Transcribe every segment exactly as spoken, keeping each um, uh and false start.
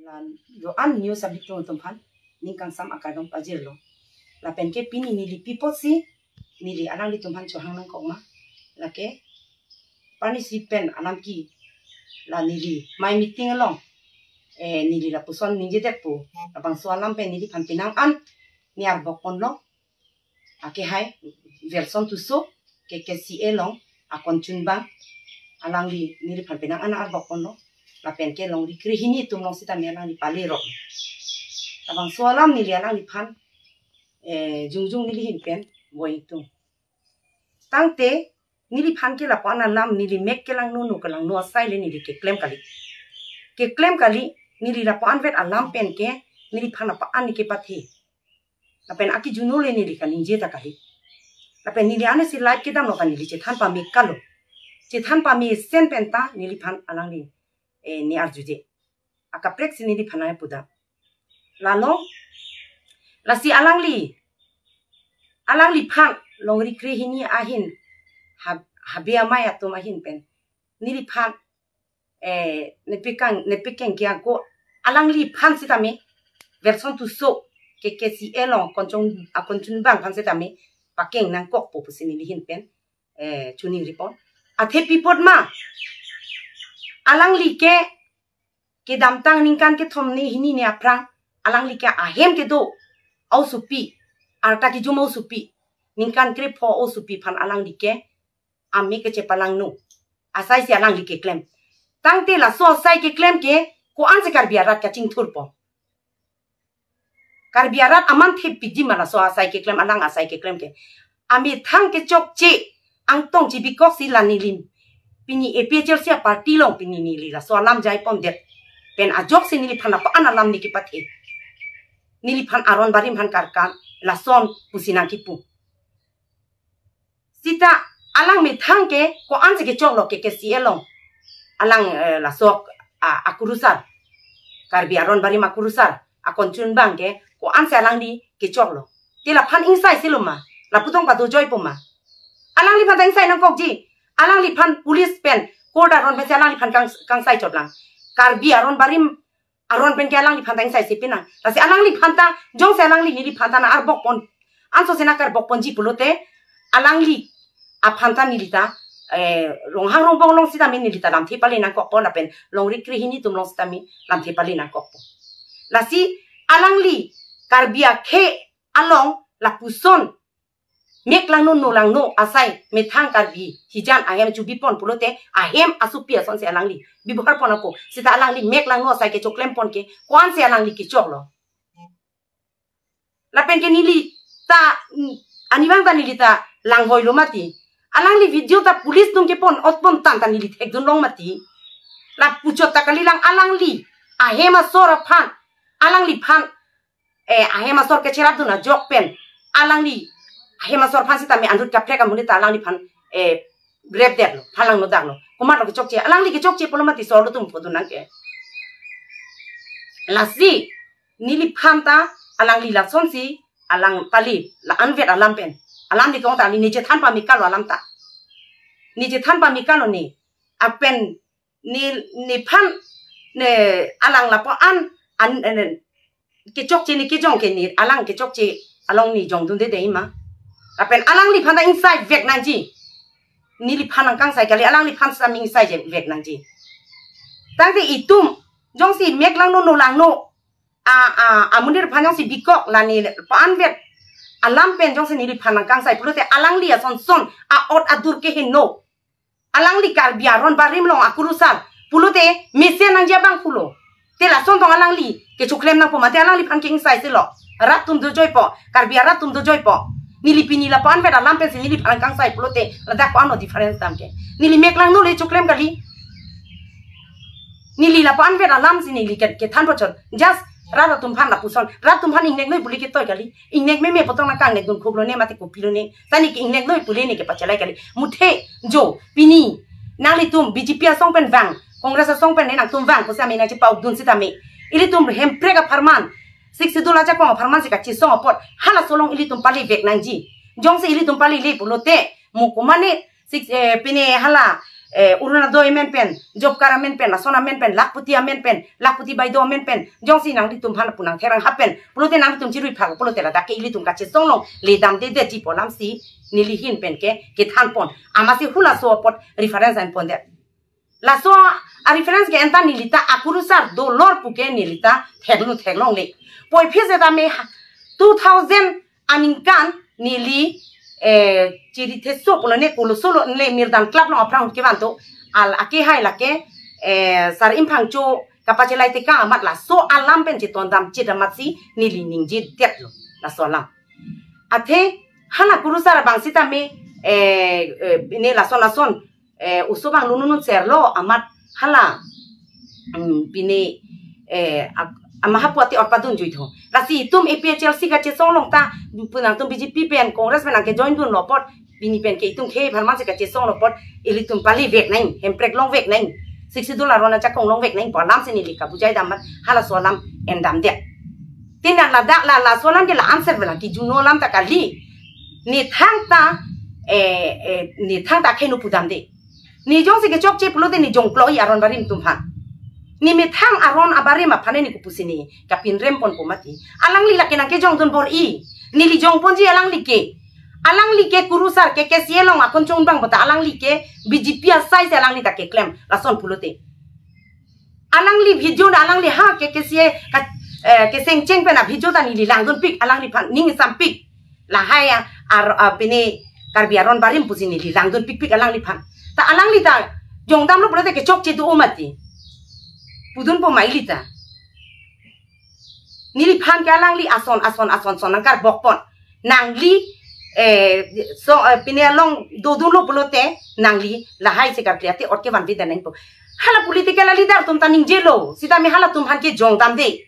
Doan news abitung atum aphan ning kangsam akardom pajirlo. Lapen ke pini neli pi apotsi neli alanglitum aphan chohang nangkok ma, lake parnisi pen alam ke la neli mai meeting along, eh, neli lapuson ningjedetpo, labangso alam pen neliphan penang an ne arbok ponlo. Akehai Wilson Tisso, K K C A along akon chunbang, alangli neliphan penang an arbok ponlo. Lapen ke longri krehini atum along sitame alangli pale rok. Labangso alam neli alangliphan, eh, jongjong neli ahin pen boi tung. Tangte neliphan ke lapuan alam neli mek kelangno, no kelangno asai le neli keklem kali. Keklem kali, neli lapuan vet alam pen ke neliphan lapuan ne kepathe. Lapen akijun le neli kaningje ta kali. Lapen neli anesi live kedamlo ka neli chethan pame kalo. Chethan pamesen pen ta neliphan alangli, eh, ne arjuje. Akaprek si neliphan nangpudam. Lalo, lasi alangli, alangliphan longri krehini ahin, hab-, habe amei atum ahin pen neliphan, eh, nepikang, nepikeng kiang ko alangliphan sitame, Wilson Tisso, K K C A along akon chung, akon chunbang aphan sitame pakeng nangkokpo pusi neli ahin pen, eh, choningri pon. Athe pi apot ma, alangli ke kedamtang ningkan kethom ne hini ne aphrang alangli ke ahem kedo osopi, arta kejum osopi, ningkan krepho osopi aphan alangli ke ame kechepalangno asai si alangli keklem. Tangte laso asai keklem ke ko-ansi Karbi arat kachingthurpo? Karbi arat aman thepik di ma laso asai keklem, alang asai keklem ke? Amethang kechokche, angtong chibikok si la neli pini A P H L C a-party along pini neli laso alam jai pondet pen ajoksi neliphan lapuan alam ne kepathe. Neliphan aron barim aphan karkan lason pusi nangkipu. Sita alang methang ke ko-ansi kechoklo K K C A along? Alang, eh, laso, ah, akurusar, Karbi aron barim akurusar akon chunbang ke ko-ansi alangli kechoklo? Te laphan ingsai silo ma? Lapu tong padojoipo ma? Alangliphan ta ingsai nangkokji. Alangliphan police pen court aron pensi alangliphan kang, kangsai chotlang. Karbi aron barim aron pen ke alangliphan ta ingsai si pinang. Lasi alangliphan ta, jongsi alangli neliphan ta nang arbok pon, anso si nang karbok ponji pulote, alangli aphan ta neli ta, eh, Ronghang Rongbong along sitame neli ta lamthe pale nangkokpo, lapen longri krehini atum along sitame lamthe pale nangkokpo. Lasi alangli Karbi akhei along lapuson mek langno no langno asai methang Karbi hijan ahem chubi pon pulote ahem asopi asonsi alangli bebohar pon apo. Sita alangli mek langno asai kechoklem pon ke ko-ansi alangli kechoklo? Lapen ke neli ta, mm, anivang ta neli ta langvoilo mati. Alangli video ta police atum kepon ot pon tang ta neli thekdun long mati. Lapu chot ta kalilang, alangli ahem asor aphan, alangliphan, eh, ahem asor kecherapdun ajok pen alangli ahem asor aphan sitame anut kaprek amonit ta alangliphan, eh, grepdetlo, phalang no daklo. Komatlo kechokche? Alangli kechokche pulo mati, sorlo atum pudun nang ke. Lasi neliphan ta alangli lasonsi alang pali, la-anvet alam pen, alam ni kong ta, ne chethan pame kalo alam ta. Ne chethan pame kalo ne, lapen ne, nephan, ne alang lapuan an, an, kechokche ne kejong ke ne alang kechokche along ne jongdunde dei ma? Lapen alangliphan ta ingsai vek nangji. Neliphan nang kangsai kali, alangliphan sitame ingsai je vek nangji. Tangte itum jongsi mek langno no langno a, a, amonit aphan jongsi bikok, la ne lapuan vet alam pen jongsi neliphan nang kangsai pulote alangli ason son a-ot adur keheno. Alangli Karbi aron barim along akurusar pulote mesen nangji abang pulo. Te lason tong alangli kechoklem nangpo mati? Alangliphan ke ingsai silo. Rat atum dojoipo, Karbi arat atum dojoipo. Neli pini lapuan vet alam pensi neliphan nang kangsai pulote ladak ko-anlo difference dam ke? Neli mek langno le choklem kali. Neli lapuan vet alam si neli ke, kethan pochot. Just rat atum aphan lapuson. Rat atum aphan ingnek noi pule ketoi kali. Ingnek meme pu tong nang kangnekdun khuklo ne mati kopilo ne. Sani ke ingnek noi pule ne kepachelai kali. Muthe jo pini nanglitum B J P asong pen vang, Congress asong pen ne nangtum vang pusi ame nangchepa-ukdun sitame, ilitum Hemprek apharman, Sixth Schedule ajakong apharman si kachesong apot halaso along ilitum pale vek nangji. Jongsi ilitum pale le pulote, mo komane six, eh, pine hala, eh, Orunodoi amen pen, job card amen pen, lason amen pen, lakhpati amen pen, lakhpati baido amen pen, jongsi nanglitum aphan lapu nangtherang hapen pulote nanglitum chirui phak pulote ladak ke ilitum kachesong along le damdedetji pu alamsi neli ahin pen ke kethan pon. Amatsi halaso apot reference an pondet. Laso a-reference ke anta neli ta akurusar dolor puke neli ta theklu theklongle. Puvoiphit setame ha-, two thousand aningkan neli, eh, Chiri Theso pulo ne Koloso lo ne Mirdan Club along aphrang kevan to, al ake hai lake, eh, Sar Imphangcho kapachelai tekang amat laso alam pen chetondam chit amatsi neli ningjedetlo laso alam. Athe hala kurusar abang sitame, eh, eh, ne lason lason, eh, oso abang lununun serlo amat hala, mm, pine, eh, ak-, ama hapu ati orpadun juitho. Lasi itum A P H L C kachesong along ta, pu nangtum B J P pen, Congress pen nangkejoin dunlo apot, pini pen ke itum khei pharman si kachesong along apot, ilitum pali vek nang, Hemprek long vek nang, Sixth Schedule aron ajakong long vek nang pu alamsi neli kabujai dam amat halaso alam endamdet. Tin dan ladak la, laso alam ke la answer bela ki juno alam ta kali. Ne thangta, eh, eh, ne thangta kheno pudamde. Ne jongsi kechokche pulote ne jongkloi aron barim atum aphan. Ne methang aron abarim aphan ne kopusi ne kapinrem ponpo mati. Alangli lake nangkejongdun bor-i. Neli jongponji alangli ke. Alangli ke kurusar ke K C A along akon chongbang puta alangli ke B J P asai si alangli ta keklem lason pulote. Alangli video na alangli ha ke K C A ka, eh, kesengcheng pen a video ta neli langdunpik alangliphan ning sampik. Lahai a, ar, a, pine Karbi aron barim pusi neli langdunpikpik alangliphan. Ta alangli ta jongdamlo pulote kechokche do mati. Pudunpo ma ili ta. Neliphan ke alangli ason, ason, ason, son nangkarbok pon. Nangli, eh, so, eh, pine along dodunlo pulote, nangli lahai si karkli ate ot kevan bida nangpo. Hala political leader atum ta ningjelo, sitame halatum aphan ke jongdamde.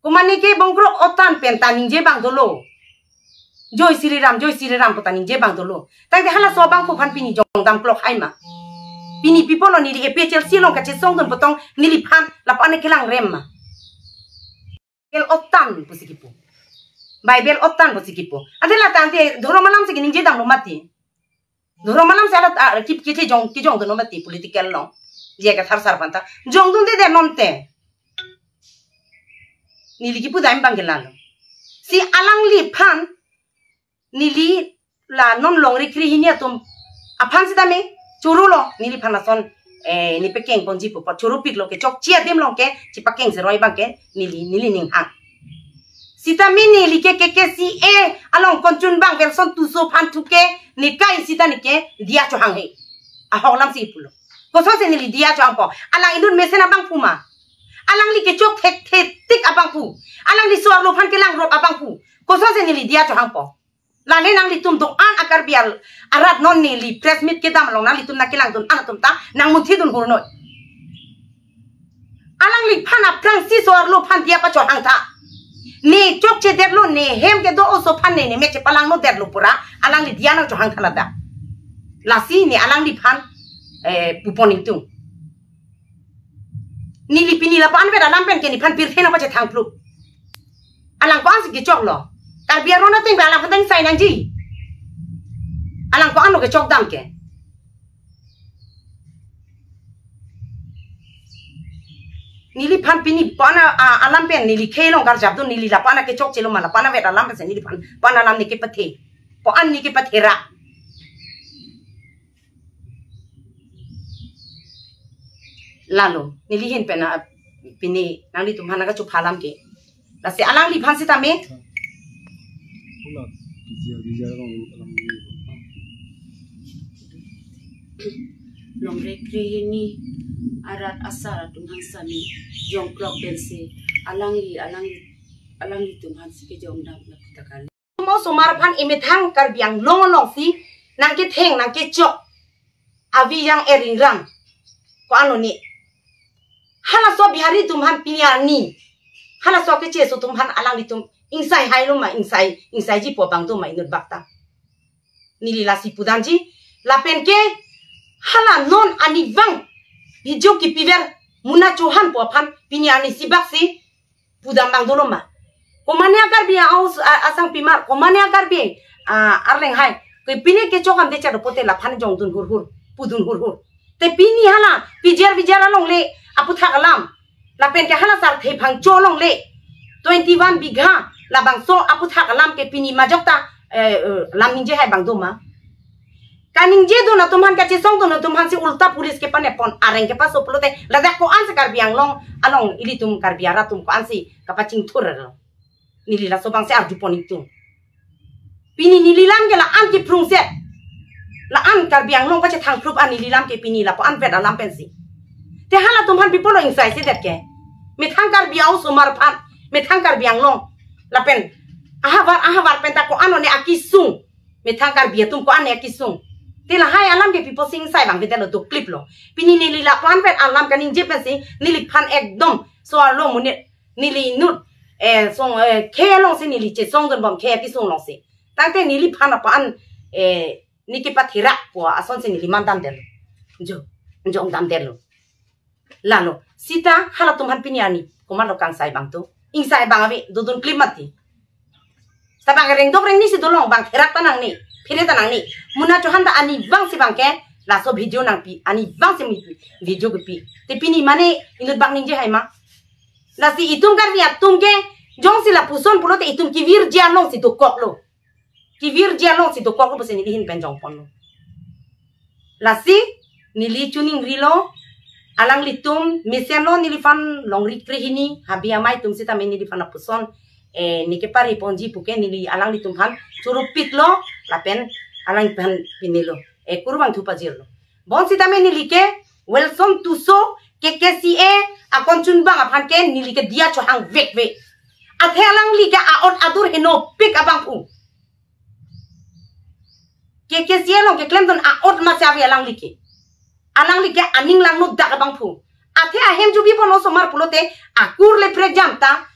Komane ke Bongkrok Otan pen ta ningje abang dolo. Joi Shri Ram, Joi Shri Ram pu ta ningje abang dolo. Tangte halaso abangphu aphan pini jongdam klok hai ma. Pini pi pulo neli A P H L C along kachesongdun pu tong neliphan lapu-an kelangrem ma. Bible Otan pusi kipu. Bible Otan pusi kipu. Ante la tangte dhorom alam si keningje damlo mati. Dhorom alam si alat, ah, kip kithejong, kejongdunlo mati political along. Je ka thar sar aphanta. Jongdundedet non te. Neli kipu dam abang ke lalo. Si alangliphan neli la non longri krehini atum aphan sitame chorolo neliphan lason, eh, ne pakeng ponji pu apot choropiklo kechokche adim along ke chepakeng seroi abang ke neli, neli ning hang. Sitame neli ke K K C A along konchun abang Welson Tisso aphan thu ke ne kai sita ne ke diya chohang he. Ahok alam si pulo. Kosonsi neli diya chohangpo? Alang inut mesen abangphu ma. Alangli kechok thekthetik abangphu. Alangli so-arlo aphan kelangrop abangphu. Kosonsi neli diya chohangpo? Lale nanglitum do-an a Karbi al-, arat non neli press meet kedam along nanglitum nangkelangdun-an atum ta nangmunthidun hurnoi. Alangliphan aphrangsi so-arlo aphan diya pachohang tha. Ne chokchedetlo, ne hem kedo oso aphan ne, ne mek chepalangnodetlo pura, alangli diya nangchohang tha ladak. Lasi ne alangliphan, eh, pupon ingtung. Neli pini lapu-an vet alam pen ke nephan pirthe nangpachethang plup. Alang ko-ansi kechoklo? Karbi aron ateng pen alang pateng sai nangji. Alang ko-anlo kechokdam ke? Neliphan pini pu-an a, a, alam pen neli khei along karjapdun, neli lapu-an kechokchelo ma, lapu-an vet alam pensi neliphan pu-an alam ne kepathe. Pu-an ne kepathera. Lalo, neli ahin pen a, pini nanglitum aphan nangkachupha alam ke. Lasi alangliphan sitame. Longri krehini arat asar atum aphan sitame jongklok pensi alangli, alangli, alanglitum aphansi kejongdam lapu ta kali. Mo osomar aphan emethang Karbi Anglong alongsi nangketheng nangkechok avi yang eringrang. Ko-anlo ne? Halaso Bihari atum aphan pini arni, halaso kecheso atum aphan alanglitum ingsai hailo ma, ingsai, ingsaiji pu abang do ma inut bak ta? Neli lasi pudamji, lapen ke hala non arnivang video kipiver Muna Chauhan pu aphan pini arni isi bak si pudam abang dolo ma? Komane a Karbi a-aus, a, asangpimar, komane a Karbi, a, arleng hai ke pini kechok amde chado pote laphan jongdun hurhur. pudun hurhur. Te pini hala P G R V G R alongle aputhak alam, lapen ke hala Sarthe Phangcho alongle twenty-one bigha labangso aputhak alam ke pini majok ta, eh, eh, lam ningje hai abang do ma? Kaningje dun atum aphan, kachesong dun atum aphan si ulta police kepanepon, areng kepaso pulote ladak ko-an si Karbi Anglong along ilitum Karbi arat atum ko-an si kapachingthur lo. Neli laso abang si arjupon ingtung. Pini neli lam ke la-an kiprungset, la-an Karbi Anglong pachethang phrup an neli lam ke pini lapu-an vet alam pensi. Te halatum aphan pi apotlo ingsai sedet ke? Methang Karbi a-osomar aphan, methang Karbi Anglong, lapen ahavar ahavar pen ta ko-an one akisung, methang Karbi atum ko-an ne akisung. Te lahai alam ke pi apotsi ingsai abang vetlo, doklip lo. Pini neli lapu-an vet alam kaningje pensi neliphan ekdom so-arlo monit, neli inut, eh, song, eh, khei alongsi neli chesong dunbom, khei akisung alongsi. Tangte neliphan lapu-an, eh, ne kepatherak pu asonsi neli mandamdetlo. Jo, jongdamdetlo. Lalo, seta halatum aphan pini arni komatlo kangsai abang do? Ingsai abang ave, dodun klip mati. Seta bang rengdok rengni si dolong, bang therak ta nangne, phere ta nangne. Muna Chauhan ta arnivang si abang ke laso video nangpi, arnivang si mi video kepi. Te pini mane inut bang ningje hai ma? Lasi itum Karbi atum ke jongsi lapuson pulote itum kevirji alongsi dokoklo. Kevirji alongsi dokoklo pusi neli ahin pen jongponlo. Lasi neli choningrilo, alanglitum mesenlo neliphan longri krehini, habe amei atum sitame neliphan lapuson, eh, ne kepariponji puke neli alanglitum aphan chorupiklo, lapen alangliphan pinelo, eh, kurvangthu pajirlo. Bonsitame neli ke Welson Tisso, K K C A akon chunbang aphan ke neli ke diya chohang vekve. Athe alangli ke a'ot adur henopik abangphu. K K C A along keklemdun a'ot masi ave alangli ke. Alangli ke aning langno dak abangphu. Athe ahem jubi pon osomar pulote akur le prekjam ta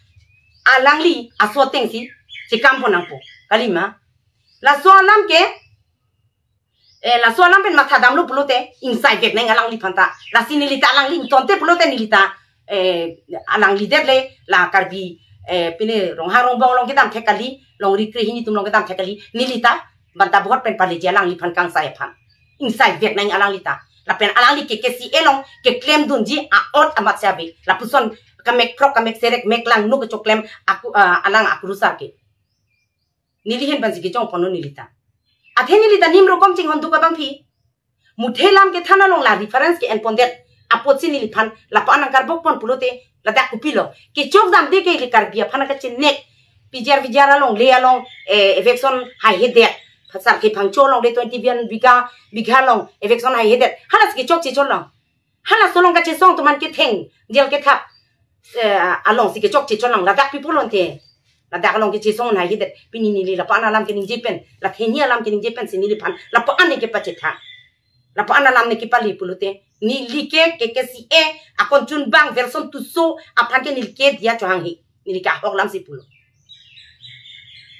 alangli aso atengsi chekampon nangpo. Kalima. Laso alam ke, eh, laso alam pen mathadamlo pulote ingsai vek nang alangliphan ta. Lasi neli ta alangli ingtonte pulote neli ta, eh, alangli det le la Karbi, eh, pine Ronghang Rongbong along kedam thek kali, longri krehini atum along kedam thek kali, neli ta banta vote pen paleji alangliphan kangsai aphan. Ingsai vek nang alangli ta. Lapen alangli K K C A along keklemdunji a'ot amat si ave. Lapuson kamek throk, kamek serek, mek langno kechoklem aku, ah, alang akurusar ke. Neli ahin pensi kejongponlo neli ta. Athe neli ta nim rokom chinghon duk abangphi. Muthe lam kethan along la reference ke-enpondet apotsi neliphan lapu-an nangkarbokpon pulote ladak kopilo? Kechokdamde ke ili Karbi aphan kachenek. P G R V G R alongle along, eh, eviction haihedet. Sarthe Phangcho alongle twenty-one bigha, bigha along eviction haihedet. Halasi kechokche chotlo. Halaso along kachesong atum aphan ketheng, jail kethap, eh, alongsi kechokche chotlo, ladak pi apotlo ante. Ladak along kechesong haihedet. Pini neli lapu-an alam keningje pen, la kheni alam keningje pensi neliphan lapu-an ne kepachethang, lapu-an alam ne kepali pulote neli ke K K C A akon chunbang Welson Tisso aphan ke neli ke diya chohang he. Neli ke ahok alamsi pulo.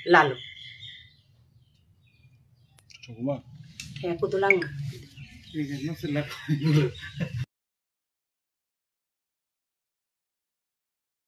Lalo. Chuma. He, kutulang. Iya, nasi lak.